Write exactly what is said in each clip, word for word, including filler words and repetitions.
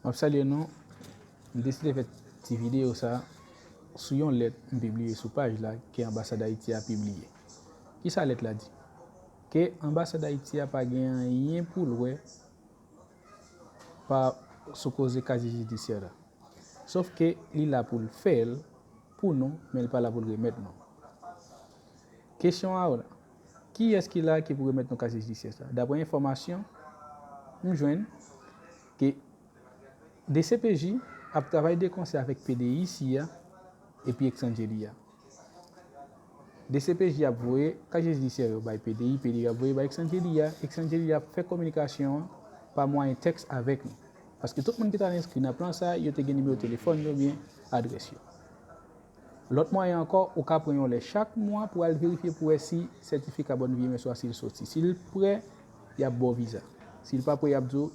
M ap salye nou. M deside fè ti videyo sa sou yon lèt m pibliye sou paj la ke Anbasad Ayiti a pibliye. Kisa lèt la di? Ke Anbasad Ayiti a pa gen anyen pou l wè pa sou koze kazye jidisyè la. Sof ke li la pou l fè l pou nou, men li pa la pou l remèt nou. Kesyon a w la, kiyès ki la ki pou remèt nou kazye jidisyè sa? Daprè enfòmasyon m jwenn, ke D C P J ap travay de konsè avèk P D I isi a epi Exangeli a. D C P J ap voye kazye jidisyè yo bay P D I, P D I ap voye bay Exangeli a, Exangeli ap fè kominikasyon an pa mwayen tèks avèk nou. Paske tout moun ki t al enskri nan plan sa, yo te gen nimewo telefòn yo oubyen adrès yo. Lòt mwayen ankò, ou ka pran yon lè chak mwa pou al verifye pou wè si sètifika bòn vi men swa si l soti. Si l prè, y ap ba w viza. Si l pa prè, y ap di w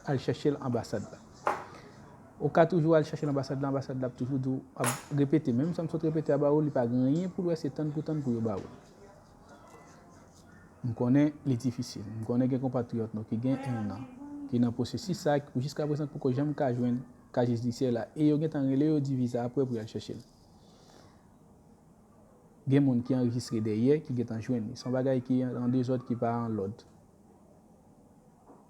al chèche l anbasad la. Ou ka toujou al chèche l anbasad la, anbasad la ap toujou di w, ap repete, menm sa m sot repete a ba ou, li pa gen anyen pou l wè, se tann pou tann pou yo ba ou l. M konnen li difisil. M konnen gen konpatriyòt nou ki gen ennan, ki nan pwosesis sa, ki pou jiskaprezan poko janm ka jwenn kazye jidisyè la, e yo gentan rele yo di viza a prè pou y al chèche l. Gen moun ki anrejistre dèyè, ki gentan jwenn li. Se yon bagay ki an dezòd, ki pa an lòd.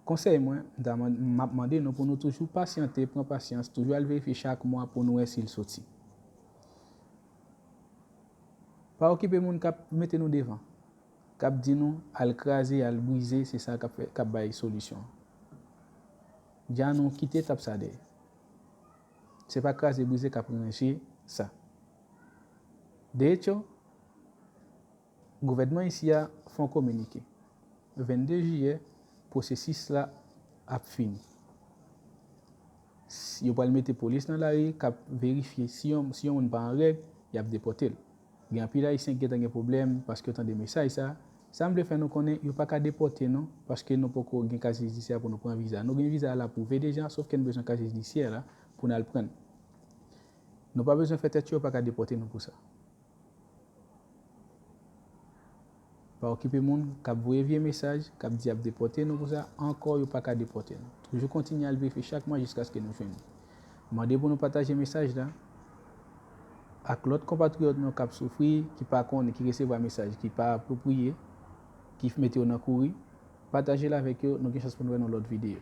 Konsèy mwen, m ta man-, m ap mande nou pou nou toujou pasyante, pran pasyans, toujou al verifye chak mwa pou nou wè si l soti. Pa okipe moun k ap mete nou devan, k ap di nou al kraze, al brize, se sa k ap fè, k ap bay solisyon. Dja nou kite etap sa dèyè. Se pa kraze brize k ap ranje sa. De echo, gouvènman isi a fè yon kominike. Vennde jiyè, pwosesis la ap fini. Si yo pral mete polis nan lari k ap verifye si yon, si yon moun pa an règ, y ap depòte l. Gen anpil Ayisyen ki gentan gen pwoblèm paske yo tande mesaj sa. Sa m vle fè nou konnen, yo pa ka depòte nou paske nou poko gen kazye jidisyè pou nou pran viza. Nou gen viza a l apwouve deja, sof ke n bezwen kazye jidisyè la pou n al pran l. Nou pa bezwen fè tèt cho, yo pa ka depòte nou pou sa. Pa okipe moun k ap voye vye mesaj, k ap di y ap depòte nou pou sa, ankò yo pa ka depòte nou. Toujou kontinye al verifye chak mwa jiskaske nou jwenn li. Mande pou nou pataje mesaj la ak lòt konpatriyòt nou k ap soufri, ki pa konnen, ki resevwa mesaj ki pa apwopriye, ki mete yo nan kouri. Pataje l avèk yo, nou gen chans pou nou wè nan lòt videyo.